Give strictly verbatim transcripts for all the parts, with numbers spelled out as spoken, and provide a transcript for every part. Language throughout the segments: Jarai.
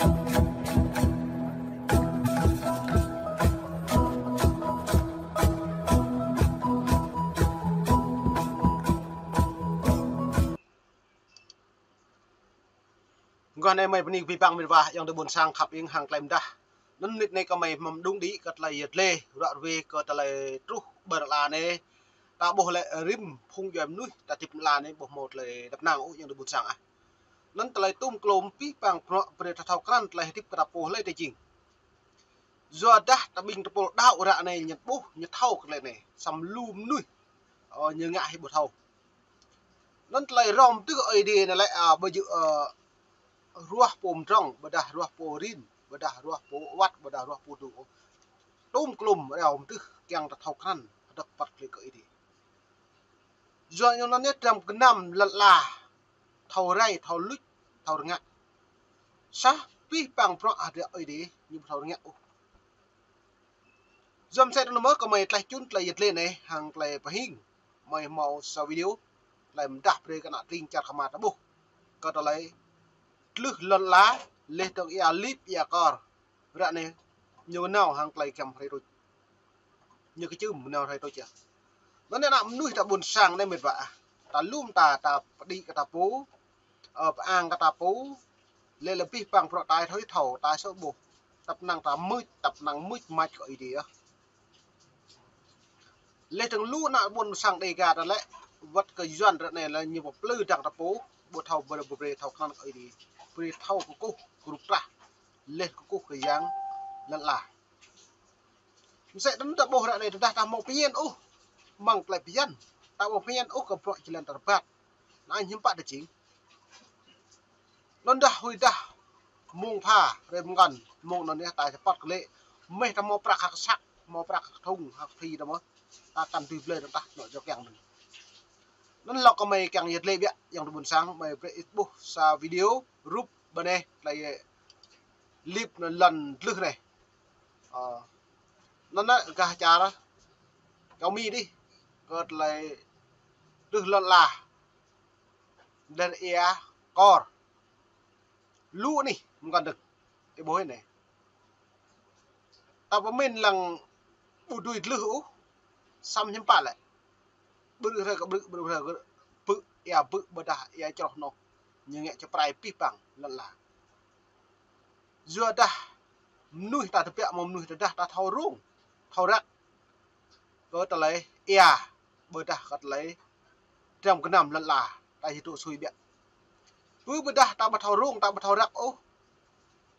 Mơguah anai mơi bơni kơ abih bang met wa ayŏng adơi ƀuôn sang khăp ing hăng tơlơi mơdah. Anŭn mơnit anai kơmơi mơ̆ng đung đĭ kơ tơlơi yơh lĕ, ră ruai kơ tơlơi truh ƀơi lŏn ala anai. Ta ƀuh lĕ rĭm phung djuai mơnuih ta hơdip lŏn ala anai ƀu hmâo tơlơi dăp năng ôh ayŏng adơi ƀuôn sang ah. Anŭn tơlơi tum klôm abih bang bruă brơi ta thâo krăn tơlơi hơdip kơ ta pô hlơi tơ jing. Yua dah ta ƀing tơpul đaŏ ră anai ñu ƀuh, ñu thâo kơ tơlơi anai. Samơ̆ lu mơnuih, ơ, ñu ngă hĭ ƀu thâo. Anŭn tơlơi rŏm tơ̆ Ơi Adai anai lĕ, a, ƀu djơ̆, ơ, ruah pô mơdrŏng, ƀôdah ruah pô rin, ƀôdah ruah pô awăt, ƀôdah ruah pô dŏ. Tum klôm rŏm tơ̆ kiăng ta thâo krăn, hơdơ̆k păt klĕ kơ Ơi Adai. Yua ñu anŭn ñu dram gơnam lŏn ala, thâo rai, thâo luč, thâo rơngiă. Sah abih bang bruă hơdră Ơi Adai, ñu ƀu thâo rơngiă ôh. Yua mơsĕ tơnŭn mơ̆ kơmơi tlaih čun tơlơi yơh lĕ anai, hăng tơlơi pơhing. Mơi hmâo sa video, tơlơi mơdah brơi kơ ană tring čar Khmer ta ƀuh. Kơ tơlơi tlưh lŏn ala, leh dơ̆ng ia lip ia kor. Ră anai, ñu nao hăng tơlơi giăm hrơi tuč. Ñu kơčưm nao hrơi tuč yơh. Anŭn ană mơnuih ta ƀuôn sang anai met wa ah. Ta lŏm ta, ta pơđĭ kơ ta pô, ơ, pơang kơ ta pô, lĕ lĕ abih bang bruă ta thâo thâo, ta sơ̆ ƀuh. Tăp năng ta mưč, tăp năng mưč mač kơ Ơi Adai yơh. Leh dơ̆ng lu ană ƀuôn sang Dêga ta lĕ, wơ̆t kơ Yuan ră anai lĕ ñu pơplư dăng ta pô, ƀu thâo brơi, brơi thâo krăn kơ Ơi Adai. Brơi thâo kơkuh, kơrup trah. Leh kơkuh kơ yang lŏn ala. Mơsĕ tơnŭn ta ƀuh ră anai tơdah ta hmâo phiăn ôh, mơ̆ng tơlơi phiăn. Ta ƀuh phiăn ôh kơ bruă jơlan ta rơbat. Anŭn hiư̆m pă ta jing. Anŭn dah huĭ dah mơ̆ng pha, hrơi mơ̆ng kăn, mơ̆ng anŭn yơh ta čơpăt kơ lĕ. Mơ̆ ta hmâo prăk hăk săk, hmâo prăk hăk thŭng, hăk phi ta mơ̆. Ta kăn tui blơi ta tah, anŏ jŏ kiăng anŭn. Anŭn lŏk kơmơi kiăng yơh lĕ biă, ayŏng adơi ƀuôn sang, mơi brơi ih ƀuh sa video, rup, ƀơi anai, tơlơi lip anŭn lŏn tlưh anai. Ơ, anŭn anai gah čar kâo Mi dih, kơ tơlơi tlưh lŏn ala. Leh ia kor. Lu anih, mơ̆ng kăn dơ̆ng. Ih ƀuh anai. Ta pơmĭn lăng ƀu dưi tlưh ôh, samơ̆ hiư̆m pă lĕ. Ƀrư̆ hrơi kơ ƀrư̆, ƀrư̆ hrơi kơ ƀrư̆, ia ƀrư̆ ƀôdah ia čroh anŏ. Ñu ngă čơprai abih bang lŏn ala. Yua dah mơnuih ta tơbiă mơ̆ng mơnuih tơdah ta thâo rông, thâo răk. Kơ tơlơi ia, ƀôdah kơ tơlơi dram gơnam lŏn ala, ta či dŏ sui biă. Pơ ƀôdah ta ƀu thâo rông, ta ƀu thâo răk ôh.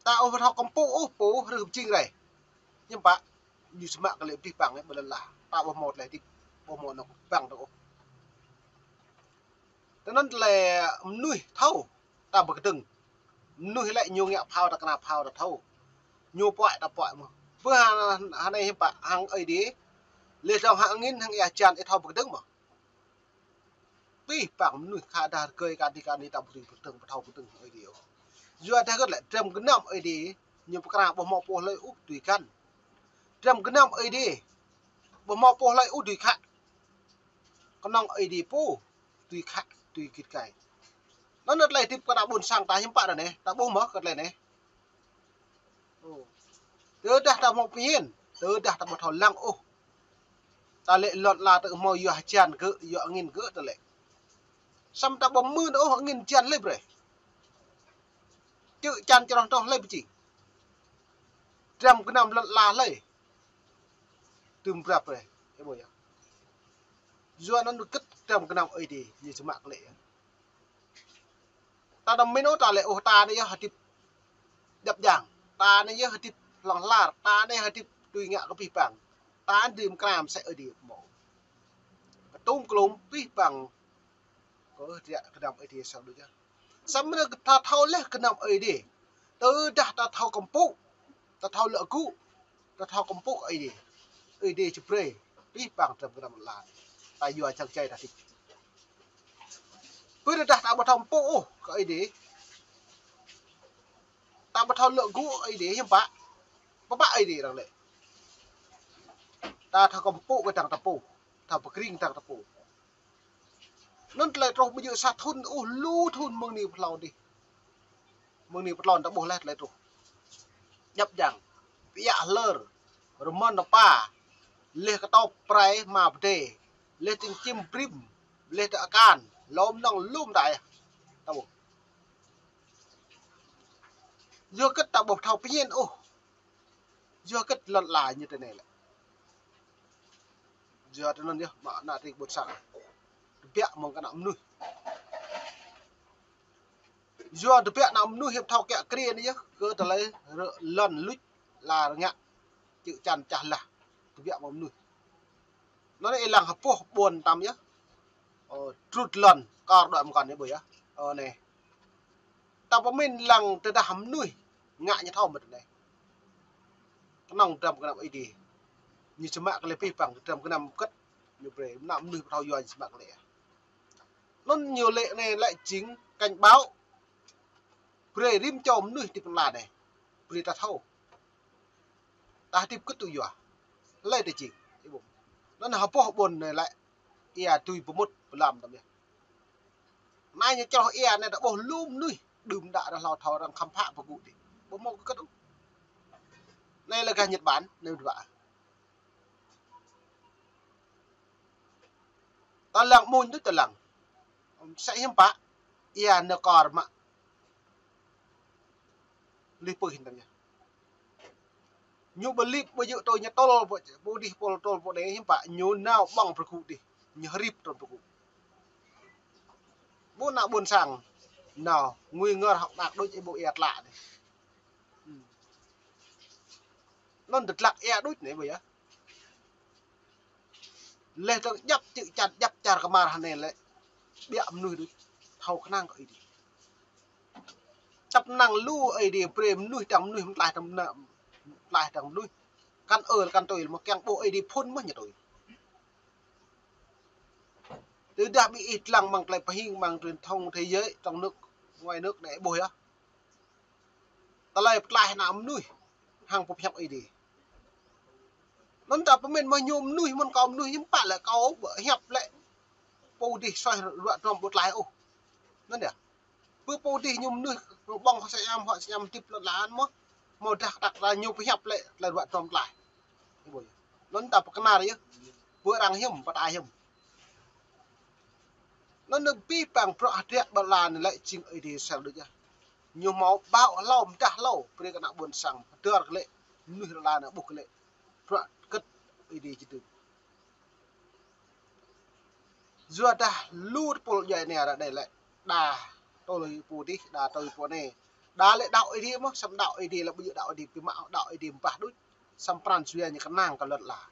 Ta ƀu thâo kơmpŭ ôh, pô hrih pơjing rai. Hiư̆m pă, ñu samơ̆ kơ lĕ abih bang ƀơi lŏn ala. Ta ƀu hmâo tơlơi hơdip, ƀu hmâo anŏ bang dŏ ôh. Tơnŭn tơlơi mơnuih thâo, ta ƀu kơdơ̆ng. Mơnuih lĕ ñu ngă phao ta kơna phao ta thâo. Ñu puăi ta puăi mơ̆. Pơ hơnai hiư̆m pă hăng Ơi Adai. Leh dơ̆ng hăng angin hăng ia hơjan ih thâo ƀu kơdơ̆ng mơ̆. Abih bang mơnuih khă dah rơgơi kơ adih kơ anai ta ƀu dưi pơkơdơ̆ng, ƀu thâo pơkơdơ̆ng Ơi Adai ôh. Yua dah kơ lĕ dram gơnam Ơi Adai, ñu pơkra ƀu hmâo pô hlơi ôh dưi găn. Dram gơnam Ơi Adai, ƀu hmâo pô hlơi ôh dưi khă. Kơnơ̆ng Ơi Adai pô dưi khă, dưi git gai. Anŭn tơlơi hơdip kơ ană ƀuôn sang ta hiư̆m pă ră anai, ta ƀuh mơ̆ kơ tơlơi anai. Ơ. Tơdah ta hmâo phiăn, tơdah ta ƀu thâo lăng ôh. Ta lĕ lŏn ala ta hmâo yua hơjan gơ̆, yua angin gơ̆ ta lĕ. Samơ̆ ta ƀu hmư̆ ôh angin hơjan hlơi brơi. Čư̆ čan čroh anŏ hlơi pơjing. Dram gơnam lŏn ala hlơi. Tơm prăp brơi. Ih ƀuh yơh. Yua anŭn gĭt dram gơnam Ơi Adai, ñu samơ̆ kơ lĕ yơh. Ta đăm mĭn ôh ta lĕ ôh ta anai yơh hơdip djăp djang. Ta anai yơh hơdip hlŏng lar. Ta anai hơdip tui ngă kơ abih bang. Ta anai dưi mơkra mơsĕ Ơi Adai mơ̆. Kơtum klôm abih bang. Kơ hơdră gơnam Ơi Adai sang đôč yơh. Samơ̆ ta thâo leh gơnam Ơi Adai. Tơdah ta thâo kơmpŭ. Ta thâo lŏ gŭ. Ta thâo kơmpŭ kơ Ơi Adai. Ơi Adai či brơi abih bang dram gơnam lŏn ala. Ta yua čang čai ta hơdip. Pơ tơdah ta ƀu thâo kơmpŭ ôh kơ Ơi Adai. Ta ƀu thâo lŏ gŭ Ơi Adai hiư̆m pă. Pơpă Ơi Adai arăng lĕ. Ta thâo kơmpŭ kơ dăng ta pô. Thâo pơkring dăng ta pô. Anŭn tơlơi truh ƀu djơ̆ sa thŭn ôh, lu thŭn mơ̆ng anai pơ tlôn dih. Mơ̆ng anai pơ tlôn ta ƀuh leh tơlơi truh. Djăp jang. Piă hlơr. Rơmơn rơpa. Leh kơtop prai ma pơdê. Leh ting čim brim. Leh tơ akan. Lŏm nŏng lŏm đai. Ta ƀuh. Yua kơ ta ƀuh thâo pơñen ôh. Yua kơ lŏn ala ñu tơ anai lĕ. Yua tơ anŭn yơh, mă ană tring ƀôn sang. Tơbiă mơ̆ng kơ ană mơnuih. Yua tơbiă ană mơnuih hiăp thâo kiă kriê anai yơh, kơ tơlơi rơ-, lŏn luč, la rơngiă, čư̆ čan čah lah. Tơbiă mơ̆ng mơnuih. Anŭn ih lăng hơpuh ƀôn tam yơh. Ơ, trut lŏn, kar đuaĭ mơkăn yơh ƀơi yơh. Ơ, anai. Ta pơmĭn lăng tơdah mơnuih ngă ñu thâo mơ̆n anai. Kơnơ̆ng dram gơnam Ơi Adai. Ñu či mă kơ lĕ pih păng dram gơnam kơ̆t ñu brơi. Ană mơnuih ƀu thâo yua ñu či mă kơ lĕ. Anŭn ñu lĕ anai lĕ jing cảnh báo. Brơi rĭm čô mơnuih ti pơ lŏn anai. Brơi ta thâo. Ta hơdip kơ tŭ yua. Hlơi tơ jing. Ih ƀuh. Anŭn hơpuh ƀôn anai lĕ. Ia tui pơmŭt pơlăm tam yơh. Anai ñu čroh ia anai ta ƀuh lu mơnuih. Đưm đă ră hlâo thâo arăng khăm phă pơgŭ dih. Ƀu hmâo kơ kơt ôh. Anai lĕ gah Nhật Bản, anai ƀu djơ̆. Ta lăng mơ̆n tui ta lăng. Mơsĕ hiư̆m pă. Ia nơ kar mă. Lih pơ hin tơña. Ñu ƀu lip ƀu djơ̆ tui ñu tơl pô, pô dih pô tơl pô anai hiư̆m pă. Ñu nao ƀơ̆ng pơgŭ dih. Ñu hơrip tơl pơgŭ. Ƀu ană ƀôn sang. Nao ngui ngor hŏk đak đôč ih ƀuh ia tlă dih. Anŭn tơtlăk ia đôč anai ƀơi yơh. Leh tơ̆ng djăp čư̆ čan djăp čar kơmar hơnai lĕ. Biă mơnuih đôč. Thâo kơnang kơ Ơi Adai. Tăp năng lu Ơi Adai brơi mơnuih tang mơnuih mơtlaih tang mơnuih. Mơtlaih tang mơnuih. Kăn ơ kăn tui mơ̆ kiăng ƀuh Ơi Adai phŭn mơ̆ ñu tui. Tơdah ƀing ih lăng mơ̆ng tơlơi pơhing mơ̆ng truyền thông thế giới trong nước, ngoài nước anai ƀuh yơh. Tơlơi pơtlaih ană mơnuih hăng pơhiăp Ơi Adai. Anŭn ta pơmĭn mơ̆ ñu mơnuih mơ̆n kâo mơnuih hiư̆m pă lĕ kâo hiăp lĕ pô dih soh ruă trom ƀu tlaih ôh. Anŭn yơh. Pơ pô dih ñu mơnuih ƀơ̆ng hŏ sơñăm hŏ sơñăm hơdip lŏn lan mơ̆. Mơ̆ dah kơtăk ta ñu pơhiăp lĕ tơlơi ruă trom tlaih. Anŭn ta pơkơnar yơh. Pơ arăng hiư̆m pơtă hiư̆m. Anŭn nơ pih păng bruă hơdră ƀơi lŏn lan lĕ jing Ơi Adai sel đôč yơh. Ñu hmâo ƀâo hlâo mơdah hlâo brơi kơ ană ƀôn sang hơdơr kơ lĕ mơnuih lŏn lan ƀuh kơ lĕ bruă kơ̆t Ơi Adai či dưm. Yua dah lu tơpul djuai ania ră anai lĕ đa tui pô dih đa tui pô anai. Đa lĕ đaŏ Ơi Adai mơ̆, săm đaŏ Ơi Adai lĕ ƀu djơ̆ đaŏ Ơi Adai pih mă đaŏ Ơi Adai ƀah đôč. Săm pran jua ñu kơnang kơ lŏn lan.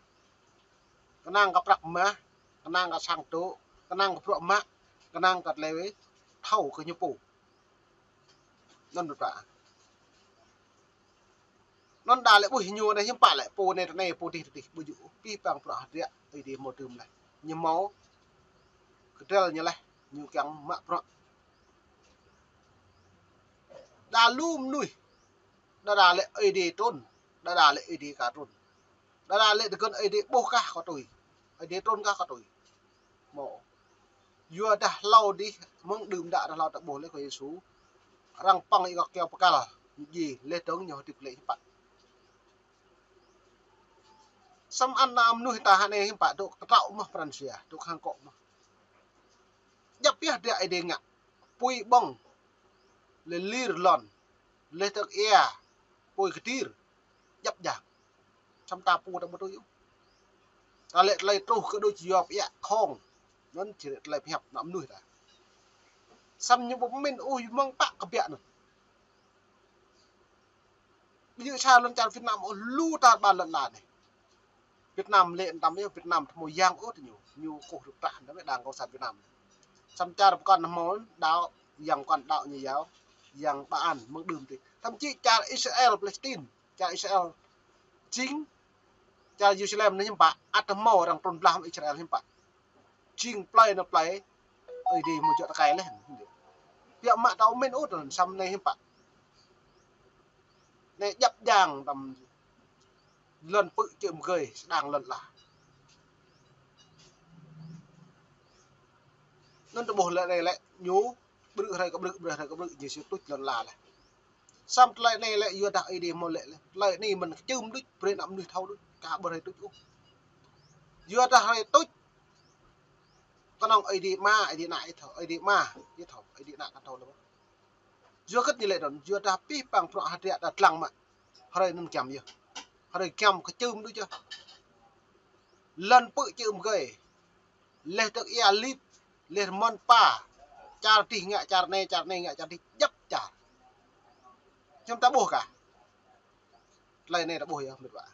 Kơnang kơ prăk mah, kơnang kơ sang tŏ, kơnang kơ bruă mă, kơnang kơ tơlơi thâo kơ ñu pô. Anŭn ƀu pă. Anŭn đa lĕ ƀuh ñu anai hiư̆m pă lĕ pô anai tơ anai pô dih tơ dih ƀu djơ̆ pih păng bruă hơdră Ơi Adai hmâo dưm leh. Ñu hmâo kơdrel ñu leh, ñu kiăng mă bruă. Đa lu mơnuih. Đa đa lĕ Ơi Adai trŭn, đa đa lĕ Ơi Adai ka trŭn. Đa đa lĕ tơgŭn Ơi Adai ƀuh kah kơ tui. Ơi Adai trŭn kah kơ tui. Mơ̆. Yua dah hlâo dih mơ̆ng đưm đă dah hlâo ta ƀuh lĕ kơ Yêsu. Arăng păng ih kơ kyâo pơkăl. Ñu djai leh dơ̆ng ñu hơdip lĕ hiư̆m pă. Săm ană mơnuih ta hơnai hiư̆m pă dŏ kơtraŏ mơ̆ pran jua, dŏ hăng kŏ mơ̆. Djăp yơh djă Ơi Adai ngă. Pui ƀơ̆ng. Lĕ lir lŏn. Lĕ tơ̆k ia. Pui kơtir. Djăp jang. Săm ta pô ta ƀu tui ôh. Ta lĕ tơlơi truh kơ đôč yua pơiă khŏng. Anŭn či lĕ tơlơi pơhiăp ană mơnuih ta. Săm ñu ƀu pơmĭn ôh mơ̆ng pă kơ biă anŭn. Ƀu djơ̆ sa lŏn čar Việt Nam ôh lu tar ƀar lŏn lan anai. Việt Nam lĕ tam yơh Việt Nam tơ hmâo yang ôh tơ ñu. Ñu kơkuh rơp tah tam yơh Đảng Cộng sản Việt Nam. Săm čar pơkŏn hmâo đaŏ, yang pơkŏn đaŏ ñu yua, yang ba an mơ̆ng đưm tih. Thậm chí čar Israel, Palestine, čar Israel. Jing, čar Jerusalem anai hiư̆m pă, ăt hmâo arăng trŭn blah mơ̆ng Israel hiư̆m pă. Jing plơi anŭn plơi, Ơi Adai hmâo juă tơkai leh. Biă mă ta ƀu pơmĭn ôh tơ anŭn săm anai hiư̆m pă. Anai djăp jang tam lŏn pư̆ čư̆ mơgơi sơdang lŏn lan. Anŭn ta ƀuh lĕ anai lĕ ñu ƀrư̆ hrơi kơ ƀrư̆, ƀrư̆ hrơi kơ ƀrư̆, ñu sĭ tuč lŏn lan leh. Samơ̆ tơlơi anai lĕ yua dah Ơi Adai hmâo laĭ lĕ. Tơlơi anai mơ̆n kơčưm đôč, brơi anăm mơnuih thâo đôč, ka ƀu hrơi tuč ôh. Yua dah hrơi tuč, kơnơ̆ng Ơi Adai Ama, Ơi Adai Ană ih thâo, Ơi Adai Ama ih thâo, Ơi Adai Ană kăn thâo lĕ. Yua hơget ñu laĭ anŭn, yua dah pih păng prŏng hơdră dah dlăng mă. Hrơi anŭn giăm yơh. Hrơi giăm kơčưm đôč yơh. Lŏn pư̆ čư̆ mơgơi. Leh tơk ia lip, leh rơmon pa. Čar dih ngă čar anai, čar anai ngă čar dih, djăp čar. Hiư̆m ta ƀuh kah? Tơlơi anai ta ƀuh yơh, mĕt wa.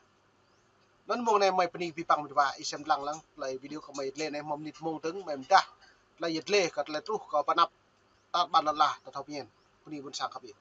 Anŭn mông anai mơi bơni pih păng mĕt wa, ih sem lăng lăng, tơlơi video kơ mơi yơh tơlơi anai hmâo mơnit mông dơ̆ng, mơi mơdah. Tơlơi yơh tơlơi kơ tơlơi truh kơ pơ anăp. Tar ƀan lŏn ala, ta thâo pơñen. Bơni ƀôn sang khăp yơh.